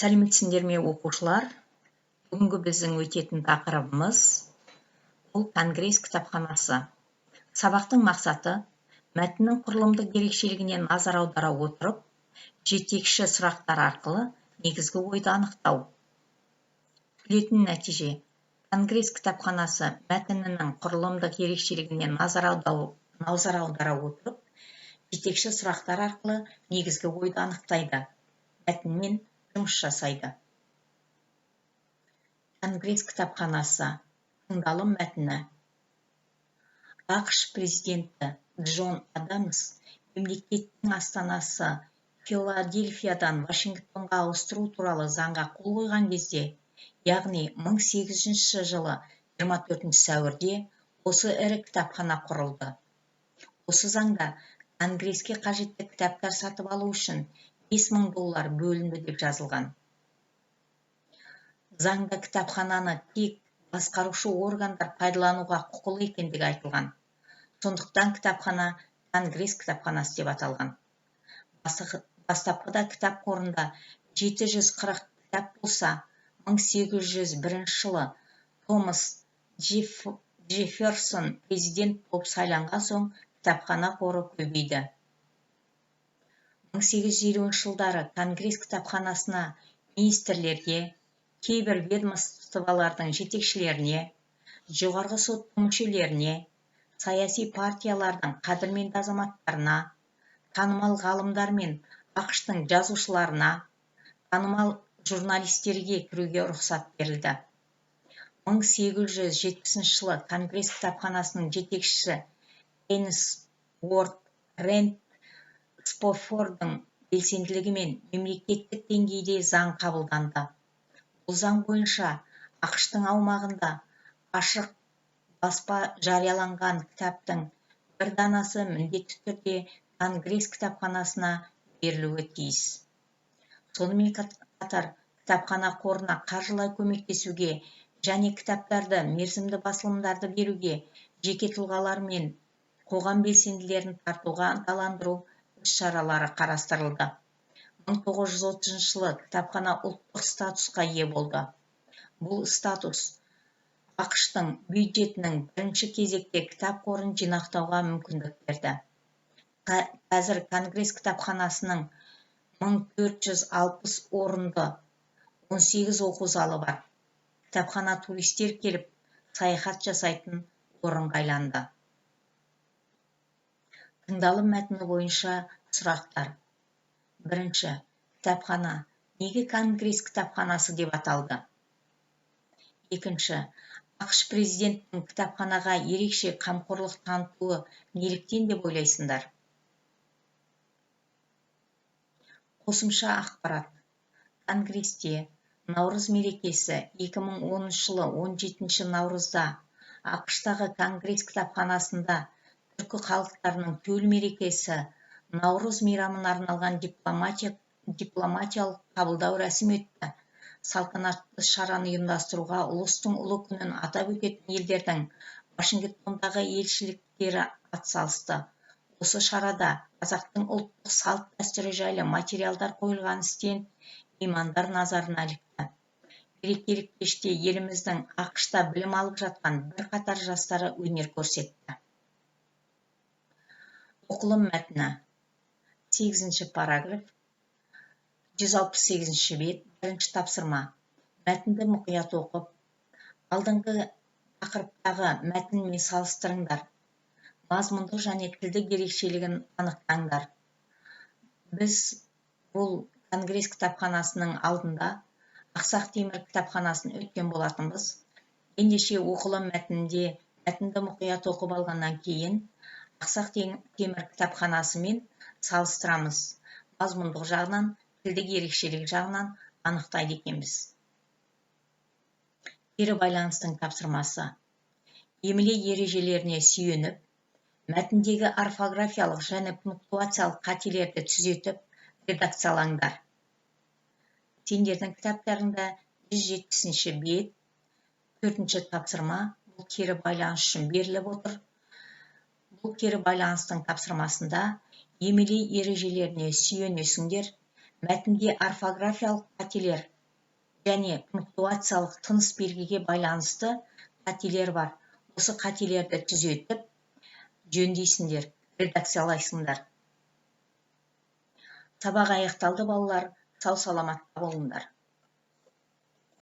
Сәлеметсіңдер ме, оқушылар! Бүгінгі біздің өтетін тақырыбымыз ол Конгресс кітапханасы. Сабақтың мақсаты: мәтіннің құрылымдық ерекшелігіне назар аудара отырып, жетекші сұрақтар арқылы негізгі ойды анықтау. Күтілетін нәтиже: Конгресс кітапханасы мәтінінің құрылымдық ерекшелігіне назар аудара отырып, жетекші сұрақтар арқылы негізгі ойды анықтайды, мәтінмен жұмыс жасайды. Конгресс кітапханасы. Тыңдалым мәтіні. АҚШ президенті Джон Адамс мемлекеттің астанасы Филадельфиядан Вашингтонға ауыстыру туралы заңға қол қойған кезде, яғни 1800 жылы 24 сәуірде осы ірі кітапхана құрылды. Осы заңда Конгресске қажетті кітаптар сатып алу үшін 5000 доллар бөлінді деп жазылған. Заңда кітапхананы тек басқарушы органдар пайдалануға құқылы екендігі айтылған. Сондықтан кітапхана Конгресс кітапханасы деп аталған. Бастапқыда кітап қорында 740 кітап болса, 1801 жылы Томас Джефферсон президент болып сайланған соң кітапхана қоры көбейді. 1850 жылдары Конгресс кітапханасына министрлерге, кейбір ведомстволардың жетекшілеріне, Жоғарғы соттың мүшелеріне, саяси партиялардың қадірменді азаматтарына, танымал ғалымдар мен АҚШ-тың жазушыларына, танымал журналистерге кіруге рұқсат берілді. 1870 жылы Конгресс кітапханасының жетекшісі Эйнсуорт Рэнд Споффордың белсенділігімен мемлекеттік деңгейде заң қабылданды. Бұл заң бойынша АҚШ-тың аумағында ашық баспа жарияланған кітаптың бір данасы міндетті түрде Конгресс кітапханасына берілуі тиіс. Сонымен қатар кітапхана қорына қаржылай көмектесуге және кітаптарды, мерзімді басылымдарды беруге жеке тұлғалар мен қоғам белсенділерін тартуға ынталандыру іс-шаралары қарастырылды. 1930 жылы кітапхана ұлттық статусқа ие болды. Бұл статус АҚШ-тың бюджетінің бірінші кезекте кітап қорын жинақтауға мүмкіндік берді. Қазір Конгресс кітапханасының 1460 орынды 18 оқу залы бар. Кітапхана туристер келіп саяхат жасайтын орынға айланды. Тыңдалым мәтіні бойынша сұрақтар. Бірінші: кітапхана неге Конгресс кітапханасы деп аталды? Екінші: АҚШ президентінің кітапханаға ерекше қамқорлық танытуы неліктен деп ойлайсыңдар? Қосымша ақпарат. Конгрессте Наурыз мерекесі. 2010 жылы 17 наурызда АҚШ-тағы Конгресс кітапханасында түркі халықтарының төл мерекесі Наурыз мейрамына арналған дипломатиялық қабылдау рәсімі өтті. Салтанатты шараны ұйымдастыруға ұлыстың ұлы күнін атап өтетін елдердің Вашингтондағы елшіліктері атсалысты. Осы шарада қазақтың ұлттық салт-дәстүрі жайлы материалдар қойылған стенд меймандар назарына ілікті. Мерекелік кеште еліміздің АҚШ-та білім алып жатқан бірқатар жастары өнер көрсетті. Оқылым мәтіні. Сегізінші параграф, 168-бет. Бірінші тапсырма: мәтінді мұқият оқып, алдыңғы тақырыптағы мәтінмен салыстырыңдар, мазмұндық және тілдік ерекшелігін анықтаңдар. Біз бұл Конгресс кітапханасының алдында Ақсақ Темір кітапханасын өткен болатынбыз. Ендеше, оқылым мәтінінде мәтінді мұқият оқып алғаннан кейін Ақсақ Темір кітапханасымен салыстырамыз. Мазмұндық жағынан, тілдік ерекшелік жағынан анықтайды екенбіз. Кері байланыстың тапсырмасы: емле ережелеріне сүйеніп, мәтіндегі орфографиялық және пунктуациялық қателерді түзетіп, редакциялаңдар. Сендердің кітаптарыңда 170-бет, төртінші тапсырма. Бұл кері байланыс үшін беріліп отыр. Бұл кері байланыстың тапсырмасында емле ережелеріне сүйенесіңдер, мәтінде орфографиялық қателер Және пунктуациялық тыныс белгіге байланысты қателер бар. Осы қателерді түзетіп, жөндейсіңдер, редакциялайсыңдар. Сабақ аяқталды, балалар. Сау саламатта болыңдар.